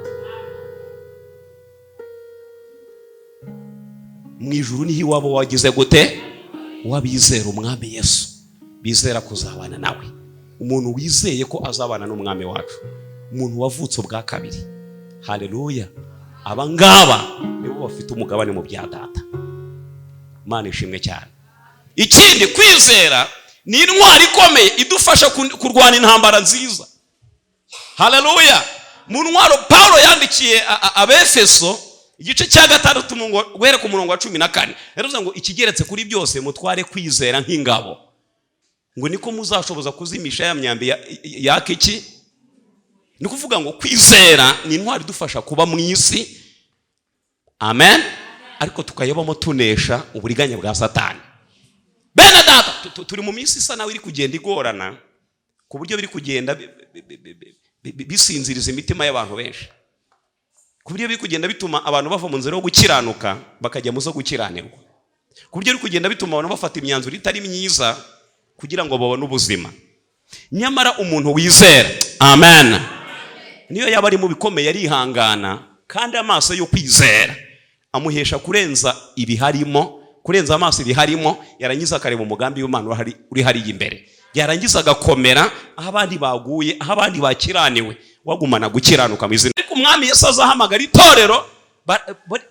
Mu ijuru niho iwabo wagize gute? Wabizera Umwami Yesu, bizera kuzabana nawe. Umuntu wizeye ko azabana n'Umwami wacu, umuntu wavutse ubwa kabiri, haleluya, aba ngaba nibo bafite umugabane mu bya Data. Imana ishimwe cyane. Ikindi, kwizera ni intwari ikomeye idufasha kurwana intambara nziza. Haleluya! Mu ntwaro Paul yandikiye Abefeso, igice cya 6, guhera ku murongo wa 14, yaravuze ngo: "Ikigeretse kuri byose, mutware kwizera nk'ingabo, ngo niko muzashoboza kuzimisha ya myambi yaka iki." Ni ukuvuga ngo kwizera ni intwari idufasha kuba mu isi, amen, ariko tukayobamo tunesha uburiganya bwa Satani. Bene Data, turi mu minsi isa nawe iri kugenda igorana, ku buryo biri kugenda bisinziriza imitima y'abantu benshi, ku buryo biri kugenda bituma abantu bava mu nzira yo gukiranuka bakajya mu zo gukiranirwa, ku buryo biri kugenda bituma abantu bafata imyanzuro itari myiza kugira ngo babone ubuzima. Nyamara umuntu wizera, amen, niyo yaba ari mu bikomeye arihangana, kandi amaso yo kwizera amuhesha kurenza ibiharimo, kurenza amaso ibiharimo, yarangiza akareba umugambi w'Imana uri hariya imbere, yarangiza agakomera aho abandi baguye, aho abandi bakiraniwe, wagumana gukiranuka mu izina. Ariko Umwami Yesu azahamagara itorero,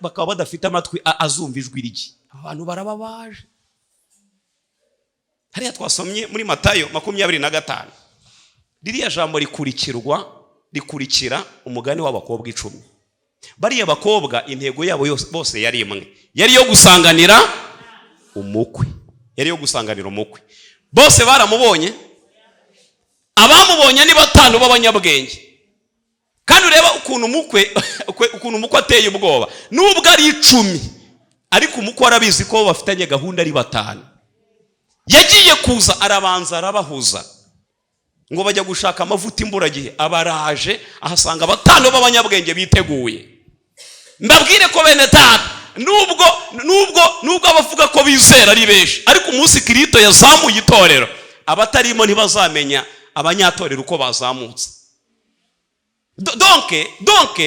bakaba badafite amatwi azumva ijwi rye. Abantu barababaje. Hariya twasomye muri Matayo 25, ririya jambo rikurikira umugani w'abakobwa 10. Bariya bakobwa intego yabo bose yari imwe, yari iyo gusanganira umukwe, yari iyo gusanganira umukwe. Bose baramubonye. Abamubonye ni batanu b'abanyabwenge. Kandi ureba ukuntu umukwe ateye ubwoba. Nubwo ari 10, ariko umukwe arabizi ko bafitanye gahunda ari batanu. Yagiye kuza, arabanza arabahuza ngo bajya gushaka amavuta imburagihe. Abaraje, ahasanga batanu b'abanyabwenge biteguye. Mbabwire ko, bene Data, nubwo abavuga ko bizera ari benshi, ariko umunsi Kirito yazamuye itorero, abatarimo ntibazamenya abanyatorero uko bazamutse. Donc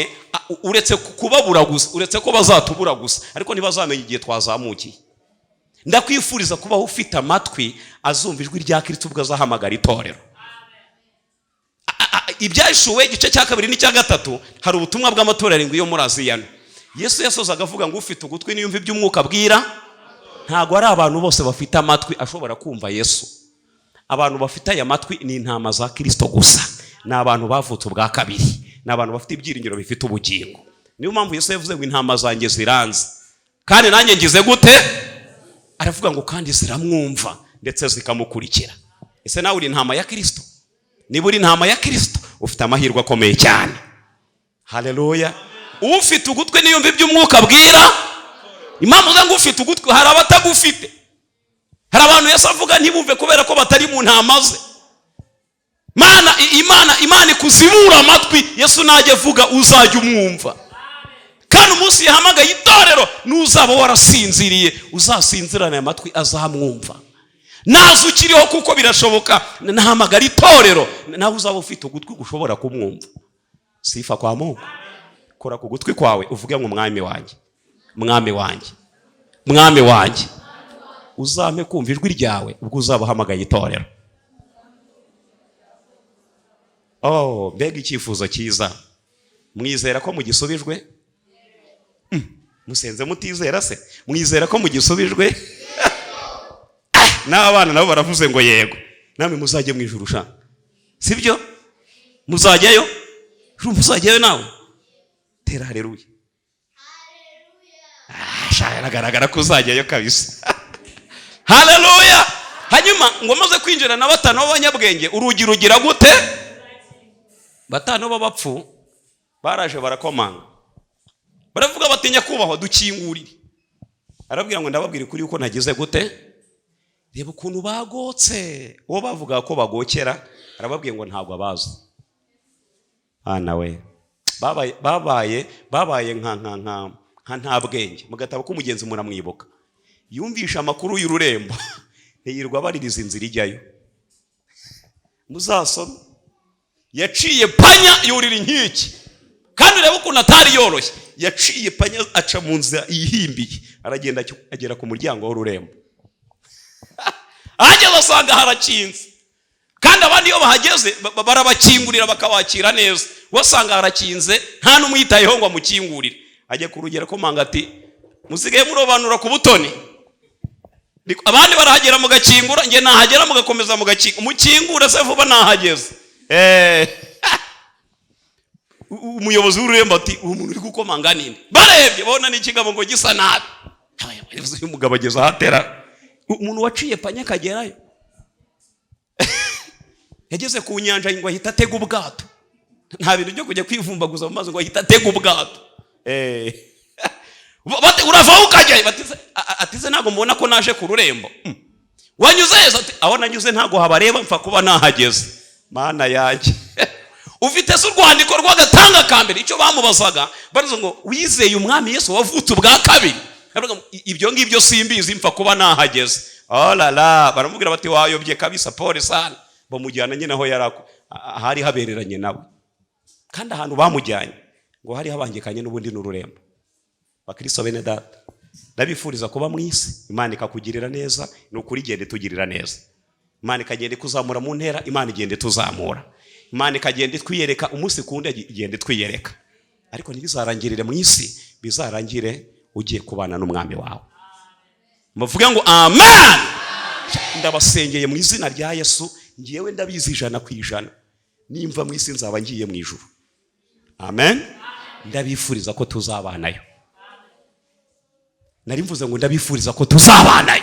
uretse kubabura gusa, uretse ko bazatubura gusa, ariko ntibazamenya igihe twazamukiye. Ndakwifuriza kubaho ufite amatwi azumva ijwi rya Kirito ubwo azahamagara itorero. Ibyahishuwe igice cya 2 n'icya 3, hari ubutumwa bw'amatorero arindwi yo muri Aziya. Yesu yasozaga avuga ngo: "Ufite ugutwi niyumva iby'Umwuka abwira." Ntabwo ari abantu bose bafite amatwi ashobora kumva Yesu. Abantu bafite aya matwi ni intama za Kirisito gusa, ni abantu bavutse ubwa kabiri, ni abantu bafite ibyiringiro bifite ubugingo. Niyo mpamvu Yesu yavuze ngo: "Intama zanjye ziranze, kandi nanjye ngize gute?" Aravuga ngo: "Kandi ziramwumva, ndetse zikamukurikira." Ese nawe uri intama ya Kirisito? Niba uri intama ya Kirisito, ufite amahirwe akomeye cyane. Haleluya! Ufite ugutwi niyumva iby'Umwuka abwira. Impamvu uza ngo ufite ugutwi, hari abatagufite. Hari abantu Yesu avuga ntibumve kubera ko batari mu ntama ze. Mana, Imana ikuzibura amatwi, Yesu najya avuga uzajya umwumva. Kandi umunsi yahamagaye itorero, n'uzaba warasinziriye uzasinzirane amatwi azamwumva. Naza ukiriho, kuko birashoboka, nahamagara itorero, nawe uzaba ufite ugutwi gushobora kumwumva. Sifa kwa Mungu. Kora ku gutwi kwawe uvuge ngo: "Mwami wanjye, Mwami wanjye, Mwami wanjye, uzampe kumva ijwi ryawe ubwo uzaba uhamagaye itorero." Oh, mbega icyifuzo cyiza! Mwizera ko mugisubijwe? Musenze mutizera se? Mwizera ko mugisubijwe? N'abana nabo baravuze ngo yego. Namwe muzajye mu ijuru sha, sibyo? Muzajyayo, muzajyayo nawe. Tera haleluya. Sha, yaragaragara ko uzajyayo kabisa. Haleluya! Hanyuma ngo maze kwinjira na batanu b'abanyabwenge, urugi rugira gute? Batanu b'abapfu baraje, barakomanga, baravuga bati: "Nyakubahwa, dukingurire." Arabwira ngo: "Ndababwira ukuri yuko nagize gute?" Reba ukuntu bagotse. Uwo bavuga ko bagokera arababwiye ngo ntabwo abazi. Ana we babaye nka nka nka nka nta bwenge. Mu gatabo k'umugenzi muramwibuka, yumvisha amakuru y'ururembo ntiyirwa abaririza inzira ijyayo. Muzasome, yaciye panya yurira inkiki, kandi urebe ukuntu atari yoroshye. Yaciye panya aca mu nzira yihimbiye, aragenda agera ku muryango w'ururembo. Ahageze asanga harakinze, kandi abandi iyo bahageze barabakingurira bakabakira neza. Wasanga harakinze, nta n'umwitayeho ngo amukingurire. Ajya ku rugero komanga ati musigaye murobanura ku butoni, abandi barahagera mugakingura, njye nahagera mugakomeza mugakingura, mukingura se vuba nahageze. Umuyobozi w'ururembo ati uwo muntu uri gukomanga ninde? Barebye babona n'ikigabo ngo gisa nabi. Uyu mugabo ageze ahatera umuntu waciye panya akagerayo. Yageze ku nyanja ngo ahita atega ubwato, nta bintu byo kujya kwivumbaguza mu mazi, ngo ahita atega ubwato. Uravaho ukajyayo. Atize ntabwo mubona ko naje ku rurembo. Wanyuze heza? Ati aho nanyuze ntabwo habareba, mpfa kuba nahageze. Mana yanjye, ufite se urwandiko rw'agatanga ka mbere? Icyo bamubazaga baravuga ngo wizeye umwami Yesu wavutse ubwa kabiri? Ibyo ngibyo simbizi, mpfa kuba nahageze. Oh la la, baramubwira bati wayobye kabisa, pole sana. Bamujyana nyine aho yari hari habereranye nawe, kandi ahantu bamujyanye ngo hari habangikanye n'ubundi n'ururembo. Bakristo bene data, ndabifuriza kuba mu isi Imana ikakugirira neza. Ni ukuri igenda itugirira neza, Imana ikagenda ikuzamura mu ntera, Imana igenda ituzamura, Imana ikagenda itwiyereka umunsi kundi, igenda itwiyereka. Ariko ntibizarangirire mu isi, bizarangire ugiye kubana n'umwami wawe. Muvuge ngo amen. Ndabasengeye mu izina rya Yesu, ngewe ndabizi 100%, nimva mu isi nzaba ngiye mu ijuru. Amen. Ndabifuriza ko tuzabanayo. Nari mvuze ngo ndabifuriza ko tuzabanayo.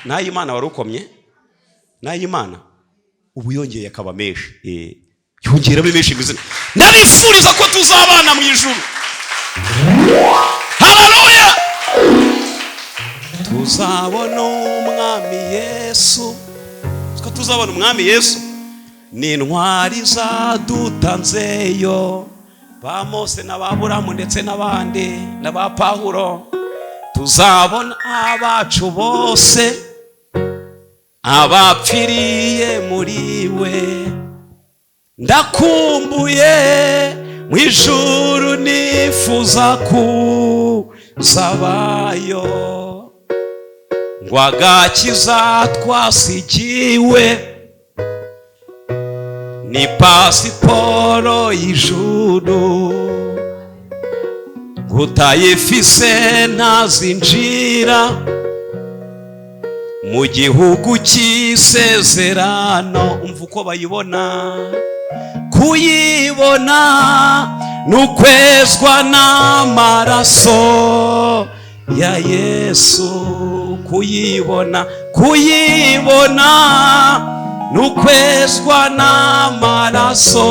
N'ay'Imana wari ukomye, n'ay'Imana ubu yongeye akaba menshi, yongera abe menshi mu izina. Ndabifuriza ko tuzabana mu ijuru. Haleluya! Tuzabona umwami Yesu, ko tuzabona umwami Yesu ni intwari zadutanzeyo, ba Mose na ba Aburamu ndetse n'abandi na ba Pawulo. Tuzabona abacu bose abapfiriye muri we. Ndakumbuye mu ijuru, nifuza kuzabayo, ngo agakiza twasigiwe ni pasiporo y'ijuru, utayifise ntazinjira mu gihugu cy'isezerano. Umva uko bayibona, kuyibona nukwezwa n'amaraso ya Yesu. Kuyibona, kuyibona nukwezwa n'amaraso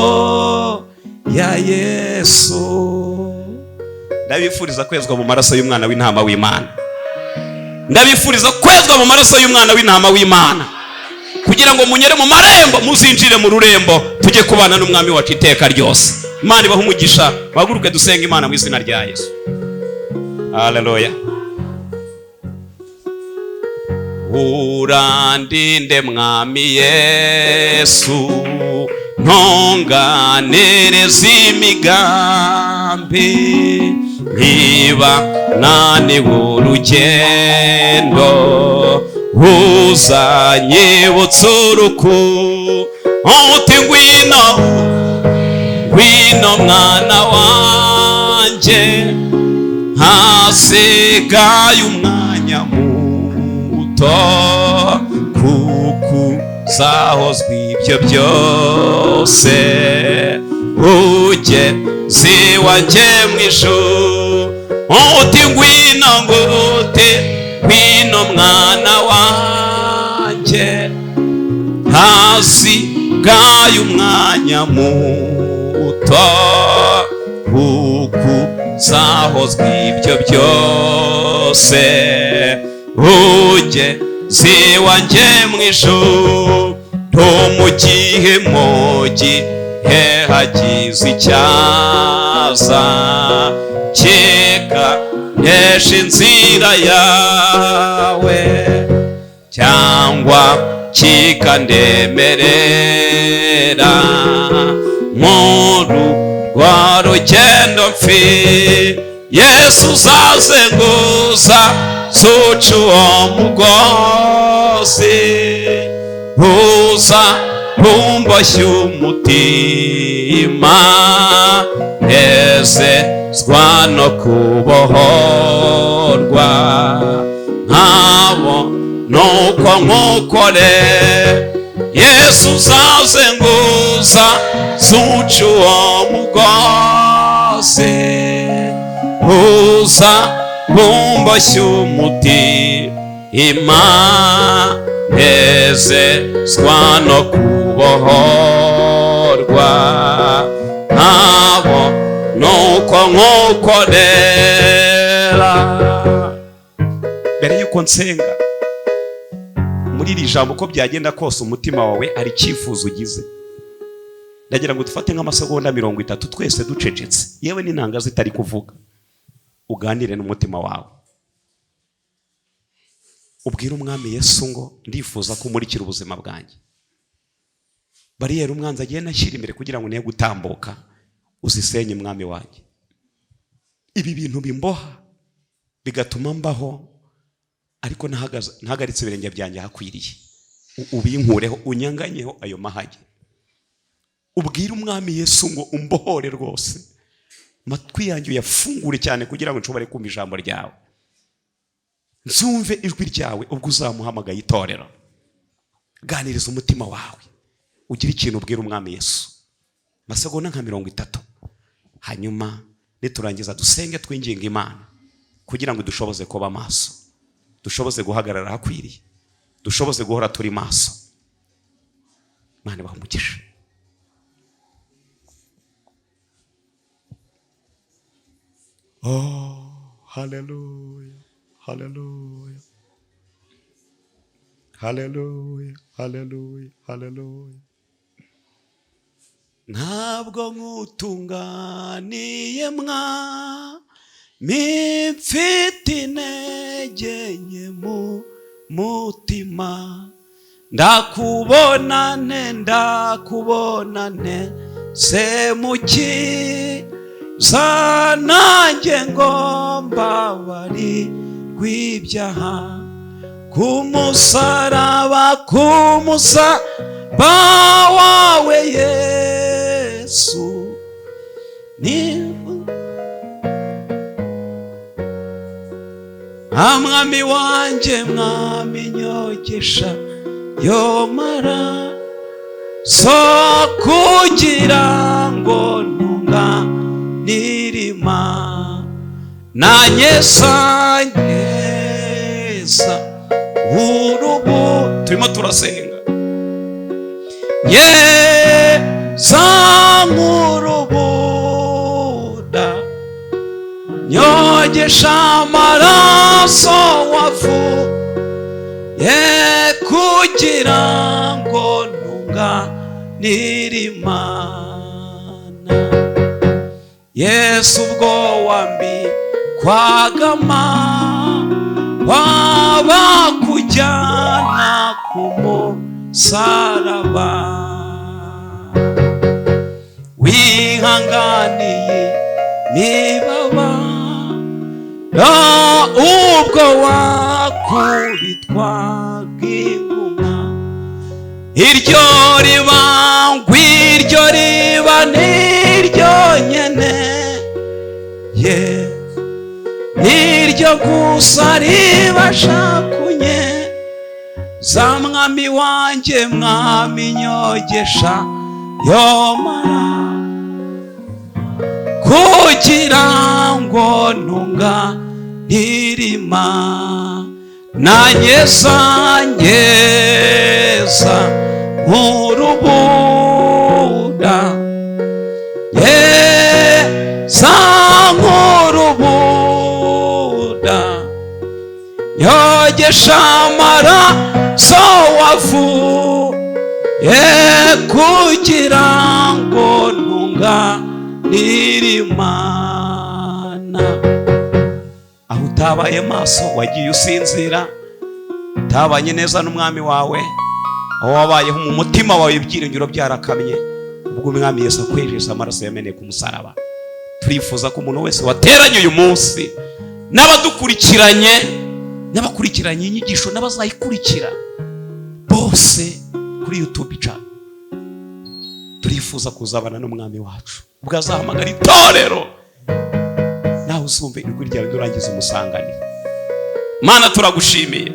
ya Yesu. Ndabifuriza kwezwa mu maraso y'umwana w'intama w'Imana. Ndabifuriza kwezwa mu maraso y'umwana w'intama w'Imana, kugira ngo munyere mu marembo, muzinjire mu rurembo, tujye kubana n'umwami wacu iteka ryose. Imana ibahe umugisha. Bahaguruke dusenga Imana mu izina rya Yesu. Haleluya. Urandinde mwami Yesu, ntunganirize imigambi, niba naniwe urugendo uzanyibutsa urukundo. Uti ngwino, ngwino mwana wanjye, hasigaye umwanya muto, kuko uzahozwa ibyo byose ugeze iwanjye mu ijuru. Uti ngwino, ngute ngwino mwana wanjye, hasigaye umwanya muto, kuko uzahozwa ibyo byose. Ugeze iwanjye mu ijuru, mu gihe mu gihe hagize icyaza keka nesha inzira yawe, cyangwa kikandemerera nkuru rwa rugendo mfi. Yesu uzaze nguza zuca uwo mugozi, uza umboshye umutima, nezezwa no kubohorwa nkabo nuko nkukore. Yesu uzaze nguza zuca uwo mugozi, uza umboshye umutima, nezezwa no kubohorwa nkabo nuko nkukorera. Mbere yuko nsenga muri iri jambo, uko byagenda kose umutima wawe ari icyifuzo ugize, ndagira ngo dufate nk'amasegonda 30 twese ducecetse, yewe n'intanga zitari kuvuga, uganire n'umutima wawe, ubwire Umwami Yesu ngo ndifuza ko umurikira ubuzima bwanjye. Bariyeri umwanzi agenda ashyira imbere kugira ngo niye gutambuka, uzisenye Mwami wanjye. Ibi bintu bimboha bigatuma mbaho ariko ntahagaritse ibirenge byanjye ahakwiriye, ubinkureho, unyanganyeho ayo mahage. Ubwire Umwami Yesu ngo umbohore rwose, amatwi yanjye uyafungure cyane kugira ngo nshobore kumva ijambo ryawe, nzumve ijwi ryawe ubwo uzamuhamagaye itorero. Ganiriza umutima wawe, ugire ikintu ubwira Umwami Yesu, amasegonda nka 30, hanyuma niturangiza dusenge twinginga Imana kugira ngo dushoboze kuba maso, dushoboze guhagarara ahakwiriye, dushoboze guhora turi maso. Imana ibahe umugisha. Oh, haleluya, haleluya, haleluya, haleluya, haleluya. Ntabwo nkutunganiye Mwami, mfite intege nke mu mutima, ndakubonane, ndakubonane semukiza, nanjye ngomba barirwe ibyaha ku musaraba, ku musaraba wawe Yesu. Ni Mwami wanjye, Mwami nyogesha yomara so, kugira ngo ntunganirima nanyesanyeza urubu. Turimo turasenga yeza nk'urubuda, nyogesha amaraso wavu ye, kugira ngo ntunganire Imana. Yesu ubwo wambikwagama waba kujyana ku musaraba, wihanganiye mibaba ubwo wakubitwaga inguma, iryo riba ngw'iryo riba niryo nyene ye, niryo gusa ribasha kunye za Mwami wanjye, Mwami nyogesha yomara, kugira ngo ntunganirima nanyesanyeza nk'urubuda, yeza nk'urubuda, Nzogesha amaraso wavuye kugira ngo ntunganire Imana. Aho utabaye maso, wagiye usinzira, utabanye neza n'umwami wawe, aho wabayeho mu mutima wawe ibyiringiro byarakamye, ubwo umwami Yesu akwejeje amaraso yameneye ku musaraba. Turifuza ko umuntu wese wateranye uyu munsi, n'abadukurikiranye, n'abakurikiranye inyigisho, n'abazayikurikira bose kuri YouTube channel, turifuza kuzabana n'umwami wacu ubwo azahamagara itorero. Nawe uzumve ijwi ryawe nurangiza umusanganire. Mana, turagushimiye.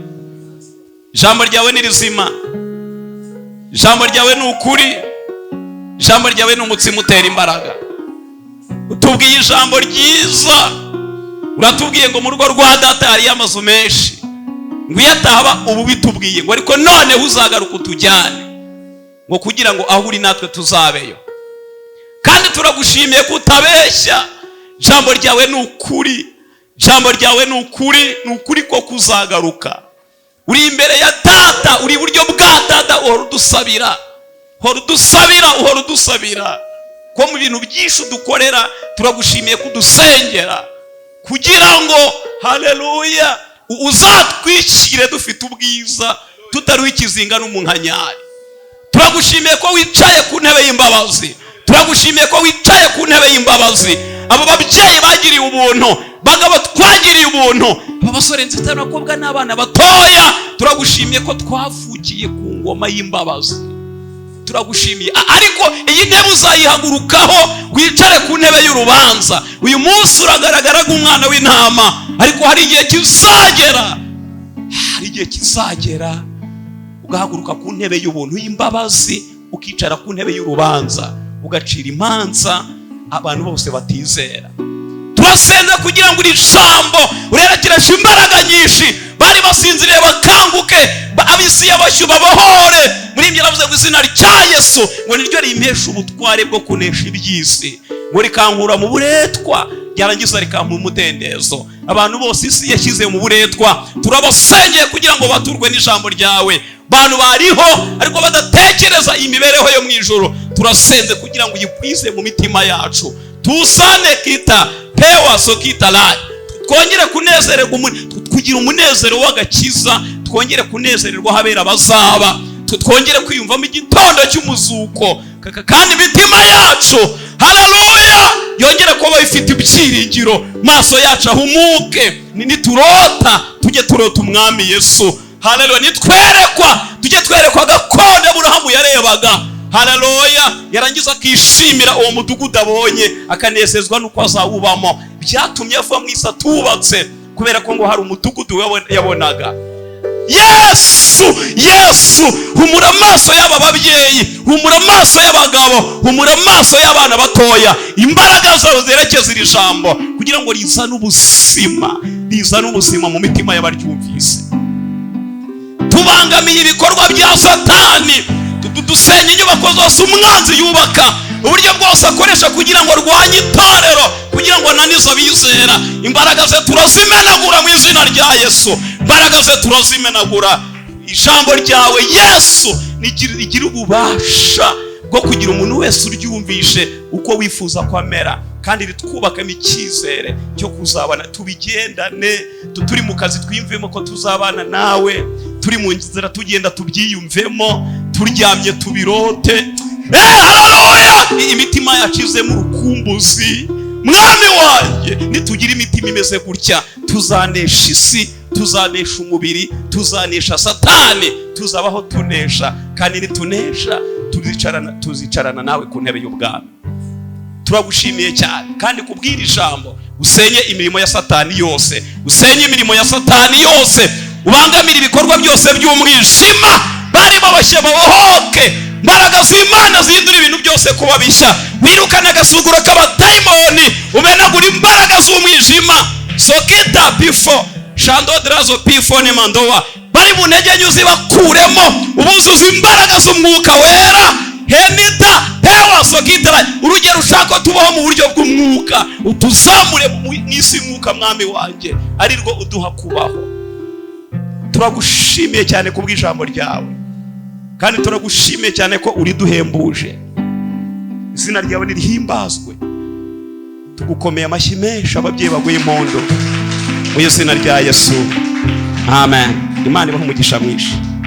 Ijambo ryawe ni rizima, ijambo ryawe ni ukuri, ijambo ryawe ni umutsima utera imbaraga. Utubwiye ijambo ryiza, uratubwiye ngo mu rugo rwa data hariyo amazu menshi, ngo iyo atahaba ubu bitubwiye ngo ariko noneho uzagaruka utujyane, ngo kugira ngo aho uri natwe tuzabeyo. Kandi turagushimiye ko utabeshya, ijambo ryawe ni ukuri, ijambo ryawe ni ukuri, ni ukuri ko kuzagaruka. Uri imbere ya data, uri iburyo bwa data, uhora udusabira, uhora udusabira, uhora udusabira. Ko mu bintu byinshi udukorera, turagushimiye kudusengera kugira ngo, haleluya, uzatwikire dufite ubwiza, tutariho ikizinga n'umunkanyari. Turagushimiye ko wicaye ku ntebe y'imbabazi, turagushimiye ko wicaye ku ntebe y'imbabazi. Abo babyeyi bagiriye ubuntu, bagabo twagiriye ubuntu, aba basore ndetse n'abakobwa n'abana batoya, turagushimiye ko twavukiye ku ngoma y'imbabazi. Turagushimiye. Ariko iyi ntebe uzayihagurukaho, wicare ku ntebe y'urubanza. Uyu munsi uragaragara nk'umwana w'intama, ariko hari igihe kizagera, hari igihe kizagera ugahaguruka ku ntebe y'ubuntu y'imbabazi, ukicara ku ntebe y'urubanza, ugacira imanza abantu bose batizera. Turasenze kugira ngo iri jambo urerekereshe imbaraga nyinshi, bari basinziriye bakanguke, ab'isi y'abashyu babohore. Muri ibyo yaravuze ngo izina rya Yesu ngo niryo rimpesha ubutware bwo kunesha iby'isi, ngo rikankura mu buretwa, ryarangiza rikampa umudendezo. Abantu bose isi yashyize mu buretwa, turabasengeye kugira ngo baturwe n'ijambo ryawe. Bantu bariho ariko badatekereza imibereho yo mu ijuru, turasenze kugira ngo uyikwize mu mitima yacu. Tusane kita pewa sokita lai, twongere kunezererwa, kugira umunezero w'agakiza, twongere kunezererwa habera bazaba, twongere kwiyumvamo igitondo cy'umuzuko, kandi imitima yacu, haleluya, yongere kuba ifite ibyiringiro, maso yacu ahumuke. Niturota tujye turota umwami Yesu, haleluya. Nitwerekwa tujye twerekwa gakondo Aburahamu yarebaga, haleluya, yarangiza akishimira uwo mudugudu abonye, akanezezwa n'uko azawubamo. Byatumye ava mu isi atubatse, kubera ko ngo hari umudugudu yabonaga. Yesu, Yesu, humura amaso y'aba babyeyi, humura amaso y'abagabo, humura amaso y'abana batoya. Imbaraga zawe zerekeza iri jambo kugira ngo rizane ubuzima, rizane ubuzima mu mitima y'abaryumvise. Tubangamiye ibikorwa bya Satani, dusenya inyubako zose umwanzi yubaka, uburyo bwose akoresha kugira ngo arwanye itorero, kugira ngo ananize abizera. Imbaraga ze turazimenagura mu izina rya Yesu, imbaraga ze turazimenagura. Ijambo ryawe Yesu rigira ububasha bwo kugira umuntu wese uryumvishe uko wifuza ko amera, kandi ritwubakamo icyizere cyo kuzabana, tubigendane. Turi mu kazi twiyumvemo ko tuzabana nawe, turi mu nzira tugenda tubyiyumvemo, turyamye tubirote. Haleluya! Imitima yacu izemo urukumbuzi. Mwami wanjye, nitugira imitima imeze gutya, tuzanesha isi, tuzanesha umubiri, tuzanesha Satani, tuzabaho tunesha. Kandi nitunesha tuzicarana nawe ku ntebe y'ubwami. Turagushimiye cyane kandi kubwira ijambo, usenye imirimo ya Satani yose, usenye imirimo ya Satani yose, ubangamira ibikorwa byose by'umwijima. Barimo bashya babohoke, imbaraga z'Imana zihindura ibintu byose kuba bishya. Wirukana agasuzuguro k'abadayimoni, umenagura imbaraga z'umwijima. Sokita pifo shando drazo pifo ni mandowa, bari mu ntege nke uzibakuremo, ubuzuza imbaraga z'umwuka wera. Henita pewa sokitara, urugero ushaka tubaho mu buryo bw'umwuka, utuzamure mu isi mwuka, mwami wanjye, arirwo uduha kubaho. Turagushimiye cyane kubw'ijambo ryawe, kandi turagushimiye cyane ko uriduhembuje. Izina ryawe nirihimbazwe. Tugukomeye amashyi menshi, ababyeyi baguye impundu mu izina rya Yesu, amen. Imana ibahe umugisha mwinshi.